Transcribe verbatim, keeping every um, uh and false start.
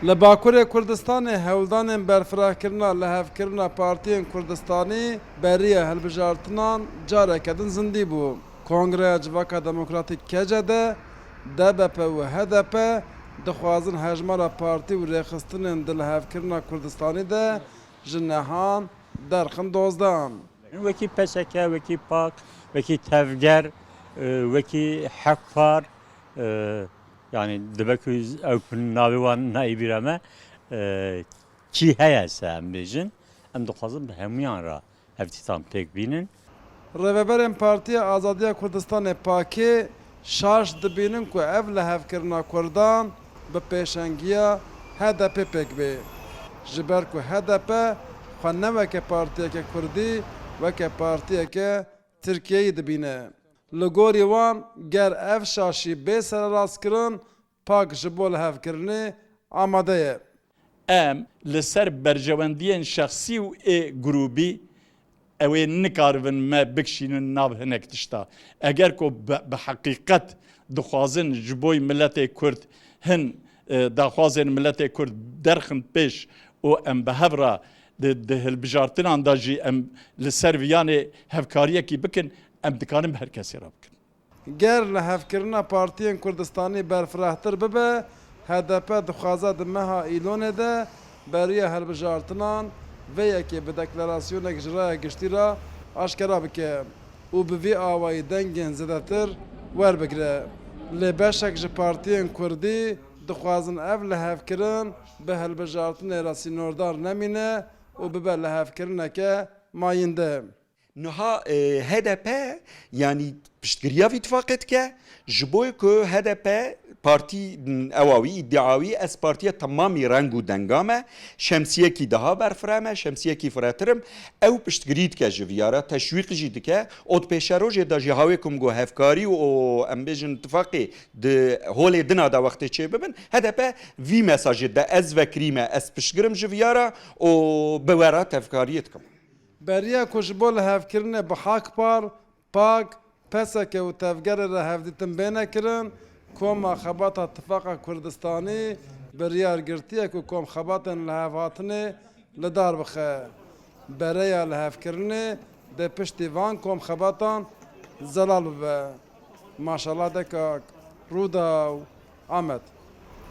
Li Bakurê Kurdistanê hewldanên berfirehkirina lihevkirina partiyên Kurdistanî beriya hilbijartinan careke din zindî bû. Kongreya Civaka Demokratîk, K C D, D B P û H D P dixwazin hejmara partî û rêxistinên di lihevkirina Kurdistanî de ji nehan derxin dozdan. Wekî P S K, wekî pak, wekî tevger, e, wekî hevpar, e, yanî dibe ku ew navê wan nayê bîra me, e, kî heye se em bêjin, em dixwazin bi hemûyan re hevdîtan pêk bînin. Rêveberên Partiya Azadiya Kurdistanê, pakê, şaş dibînin ku ev lihevkirina Kurdan bi pêşengiya H D P pêk bê. Ji ber ku H D P xwe ne weke partiyeke Kurdî, weke partiyeke Tirkiyeyî dibîne. Li gorî wan, ger ev şaşî bê sererastkirin, pak ji bo lihevkirinê amade ye. Em li ser berjewendiyên şexsî û ê grûbî, ew ê nikaribin me bikişînin nav hinek tişta. Eger ku bi, bi heqîqet dixwazin ji bo miletê Kurd hin, e, daxwazên miletê Kurd derxin pêş û em bi hev re di, di hilbijartinan de jî em li ser viyanê hevkariyekî bikin, em dikarin bi her kesê re bikin. Ger lihevkirina partiyên Kurdistanî berfirehtir bibe, H D P dixwaze di meha Îlonê de beriya hilbijartinan vê yekê bi deklarasyonek ji raya giştî re aşkera bike û bi vî awayî dengên zêdetir werbigire. Lê beşek ji partiyên Kurdî dixwazin ev lihevkirin bi hilbijartinê re sînordar nemîne û bibe lihevkirineke mayînde. Niha, e, H D P, yanî piştgiriya vî tifaqê dike, ji bo ku H D P partî, m, ewa wî, îddia wî, ez partiya temamî reng û denga me, şemsiyekî daha berfireh me, şemsiyekî firehtir im, ew piştgirî dike ji viya re, teşwîq jî dike. Ot pêşerojê de jî hawê ku min got hevkarî û em bêjin tifaqê di holê dina de wextê çêbibin, H D P vî mesajê de ez vekirî me, ez piştgir im ji viya re û bi we re tevkariyê dikim. Beriya ku ji bo lihevkirinê bi Hakpar, pak, P S K û tevgerê re hevdîtin bêne kirin, Koma Xebata Tifaqa Kurdistanî biryar girtiye ku komxebatên lihevhatinê li dar bixe. Bereya lihevkirinê dê piştî van komxebatan zelal bibe. Maşallah dekak. Rûdaw, Amed.